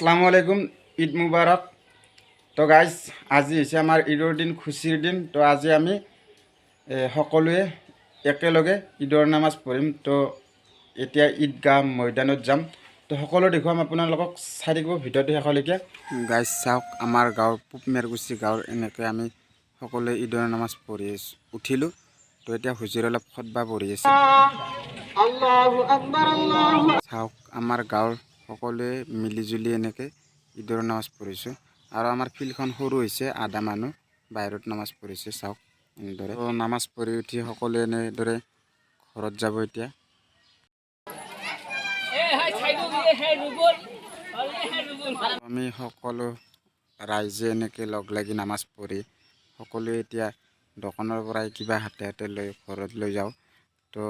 আসসালামু আলাইকুম, ঈদ মুবাৰক। তো গাইজ, আজি হৈছে আমাৰ ঈদৰ দিন, খুচিৰ দিন। তো আজি আমি সকলোৱে একেলগে ঈদৰ নামাজ পঢ়িম। তো এতিয়া ঈদগাহ ময়দানত যাম। তো সকলো দেখুৱাম আপোনালোকক, চাই থাকিব ভিডিঅ'টো শেষলৈকে। গাইজ চাওক, আমাৰ গাঁৱৰ পূব মেৰকুচি গাঁৱৰ এনেকৈ আমি সকলোৱে ঈদৰ নামাজ পঢ়ি উঠিলোঁ। তো এতিয়া হুজুৰ অলপ খতবা পঢ়ি আছে। চাওক, আমাৰ গাঁৱৰ সকলোৱে মিলি জুলি এনেকৈ ঈদৰ নামাজ পঢ়িছোঁ। আৰু আমাৰ ফিল্ডখন সৰু হৈছে, আধা মানুহ বাহিৰত নামাজ পঢ়িছে। চাওক এনেদৰে। তো নামাজ পঢ়ি উঠি সকলোৱে এনেদৰে ঘৰত যাব এতিয়া। আমি সকলো ৰাইজে এনেকৈ লগ লাগি নামাজ পঢ়ি সকলোৱে এতিয়া দোকানৰ পৰাই কিবা হাতে হাতে লৈ ঘৰত লৈ যাওঁ। তো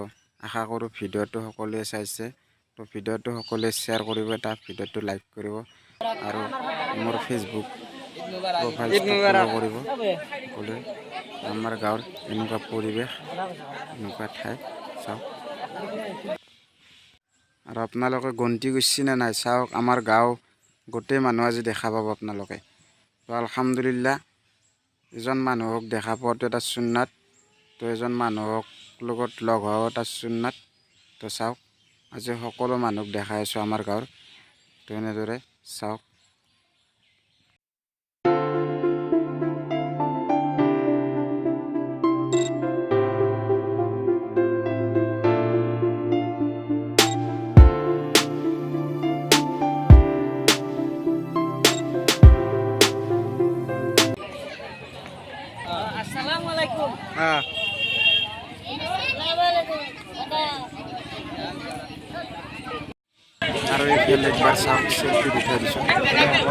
আশা কৰোঁ ভিডিঅ'টো সকলোৱে চাইছে। তো ভিডিঅ'টো সকলোৱে শ্বেয়াৰ কৰিব, এটা ভিডিঅ'টো লাইক কৰিব আৰু মোৰ ফেচবুক প্ৰফাইলটো ফ'ল' কৰিব সকলোৱে। আমাৰ গাঁৱৰ এনেকুৱা পৰিৱেশ, এনেকুৱা ঠাই চাওক। আৰু আপোনালোকে গন্তি কৰিছে নে নাই? চাওক, আমাৰ গাঁও গোটেই মানুহ আজি দেখা পাব আপোনালোকে। তো আলহামদুলিল্লাহ, এজন মানুহক দেখা পোৱাটো এটা চুন্নাত। তো এজন মানুহক লগত লগ হোৱাও এটা চুন্নাত। তো চাওক, আজি সকলো মানুহক দেখাই আছোঁ আমাৰ গাঁৱৰ। তো এনেদৰে চাওক। আসসালামু আলাইকুম। হ্যাঁ। আৰু এইফালে একবাৰ চাওক, চেল্ফি উঠাই দিছোঁ। সকলো